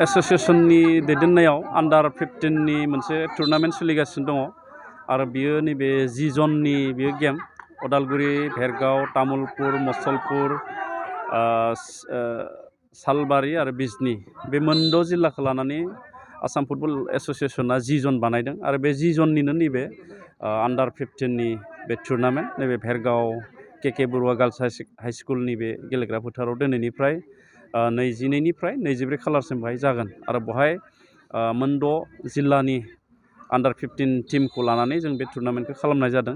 एस'सिएशननि दैदेननायाव आन्डार 15नि मोनसे टुर्नामेन्ट सोलिगासिनो दङ आरो बियो नैबे 10 जननि बियो गेम उदालगुरि भेरगाव तामुलपुर मसलपुर सालबारि आरो बिजनि बे मोनद' जिल्लाखौ लानानै आसाम फुटबल एस'सिएशना 10 जन बानायदों आरो बे 10 जननिनो नैबे आन्डार 15नि बे टुर्नामेन्ट नैबे भेरगाव के बरुवा गार्लस हाइ स्कुलनि बे गेलेग्रा फोथाराव दिनैनिफ्राय 22निफ्राय 23 खालारसिम बेहाय जागोन आरो बेहाय मोनद' जिल्लानि आन्डार 15 टीमखौ लानानै जों बे टुर्नामेन्टखौ खालामनाय जादों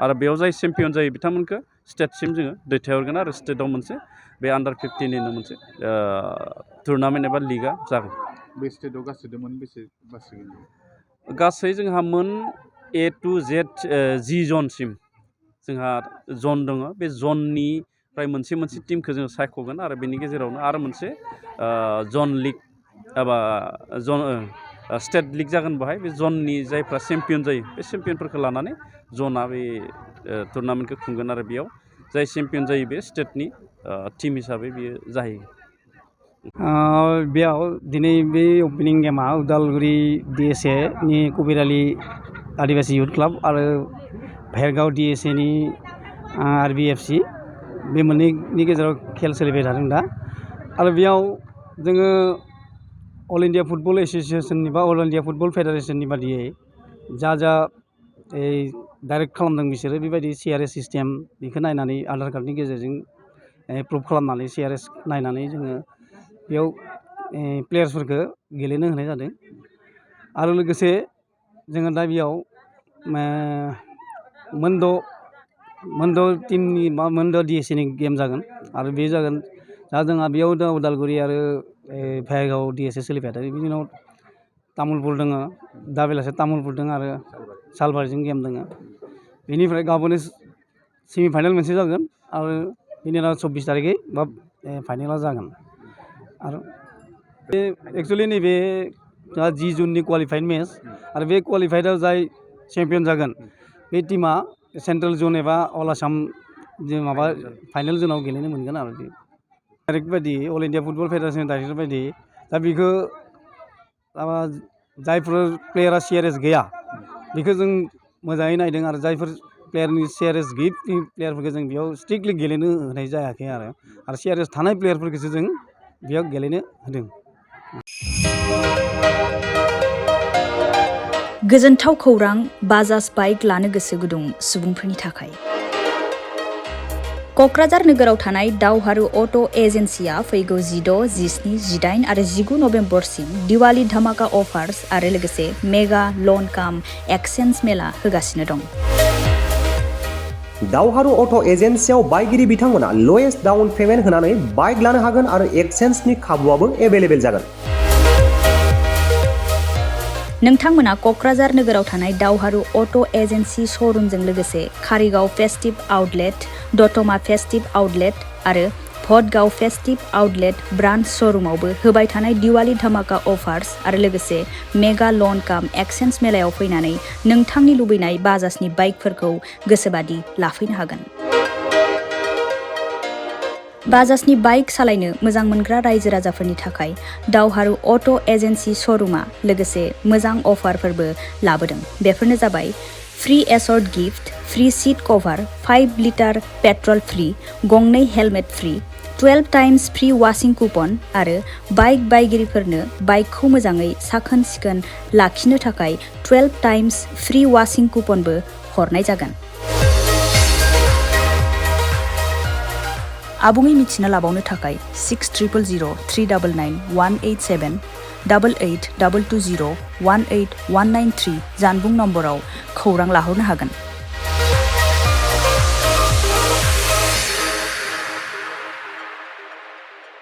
आरो बेयाव जाय चेम्पियन जायो बिथांमोनखौ स्टेटसिम जोङो दैथायहरगोन आरो स्टेटआव मोनसे बे आन्डार 15निनो मोनसे टुर्नामेन्ट एबा लिगा जागोन। बे स्टेटआव गासै बासिगोन गासै जोंहा मोन A to Z 10 जनसिम जोंहा जन दङ बे जननिफ्राय मोनसे टीमखौ जों सायख'गोन आरो बेनि गेजेरावनो आरो मोनसे जन लिग एबा जन स्टेट लिग जागोन बेहाय बे जननि जायफ्रा चेम्पियन जायो बे चेम्पियनफोरखौ लानानै जना बे टुर्नामेन्टखौ खुंगोन आरो बेयाव जाय चेम्पियन जायो बे स्टेटनि टीम हिसाबै बियो जाहैयो। बेयाव दिनै बे अपेनिं गेमा उदालगुरि DSA नि कबिरालि आदिबासी युथ क्लाब आरो भेरगाव DSA नि RBFC बे मोननैनि गेजेराव खेल सोलिबाय थादों दा आरो बेयाव जोङो अल इन्डिया फुटबल एस'सिएशननि बा अल इन्डिया फुटबल फेडारेशननि बादियै जा डाइरेक्ट खालामदों बिसोरो बेबायदि CRS सिस्टेम बेखौ नायनानै आधार कार्डनि गेजेरजों प्रुभ खालामनानै CRS नायनानै जोङो बेयाव प्लेयार्सफोरखौ गेलेनो होनाय जादों आरो लोगोसे जोङो दा बेयाव मोनद' टीमनि बा मोनद' DSAनि गेम जागोन आरो बे जागोन दा जोंहा बेयाव दा उदालगुरि आरो भेरगाव DSA सोलिबाय थादों बिनि उनाव तामुलपुर दङ दा बेलासे तामुलपुर दङ आरो सालबारिजों गेम दङ बेनिफ्राय गाबोन सेमि फाइनाल मोनसे जागोन आरो बेनि उनाव 24 तारिखै बा फाइनाला जागोन आरो बे एक्सुवेलि नैबे 10 जुननि क्वालिफाइड मेच आरो बे क्वालिफाइडआव जाय चेम्पियन जागोन बे टीमा सेन्ट्रेल जन एबा अल आसाम जों माबा फाइनाल जोनाव गेलेनो मोनगोन आरो डाइरेक्ट बायदि All India Football Federation director बायदि दा बेखौ जायफोर प्लेयारा CRS गैया बेखौ जों मोजाङै नायदों आरो जायफोर प्लेयारनि CRS गैयै प्लेयारफोरखौ जों बेयाव स्ट्रिक्टलि गेलेनो होनाय जायाखै आरो CRS थानाय प्लेयारफोरखौसो जों बेयाव गेलेनो होदों। गोजोनथाव खौरां बाजाज बाइक लानो गोसो गुदुं सुबुंफोरनि थाखाय क'क्राझार नोगोराव थानाय दावहारु अट' एजेन्सिया फैगौ 16, 17, 18 आरो 19 नभेम्बरसिम दिवाली धामाका अफार्स आरो लोगोसे मेगा लन काम एक्सचेन्ज मेला होगासिनो दं। दावहारु अट' एजेन्सियाव बायगिरि बिथांमोना लवेस्ट डाउन पेमेन्ट होनानै बाइक लानो हागोन आरो एक्सचेन्जनि खाबुआबो एभेलेबेल जागोन। नोंथांमोना क'क्राझार नोगोराव थानाय दावहारु अट' एजेन्सि श'रुमजों लोगोसे कारिगाव फेस्टिभ आउटलेट, दतमा फेस्टिभ आउटलेट आरो भटगाव फेस्टिभ आउटलेट ब्रान्च श'रुमावबो होबाय थानाय दिवाली धामाका अफार्स आरो लोगोसे मेगा लन काम एक्सचेन्ज मेलायाव फैनानै नोंथांनि लुबैनाय बाजाजनि बाइकफोरखौ गोसोबादि लाफैनो हागोन। बाजाजनि बाइक सालायनो मोजां मोनग्रा रायजो राजाफोरनि थाखाय दावहारु अट' एजेन्सि श'रुमा लोगोसे मोजां अफारफोरबो लाबोदों। बेफोरनो जाबाय free assorted gift, free seat cover, 5 litre petrol free, गंनै helmet free, 12 times free washing coupon आरो बाइक बायगिरिफोरनो बाइकखौ मोजाङै साखोन सिखोन लाखिनो थाखाय 12 टाइम्स फ्री वाशिं कुपनबो हरनाय जागोन। आबुङै मिथिना लाबावनो थाखाय 60000399 187 88 220 18193 जानबुं नम्बराव खौरां लाहरनो हागोन।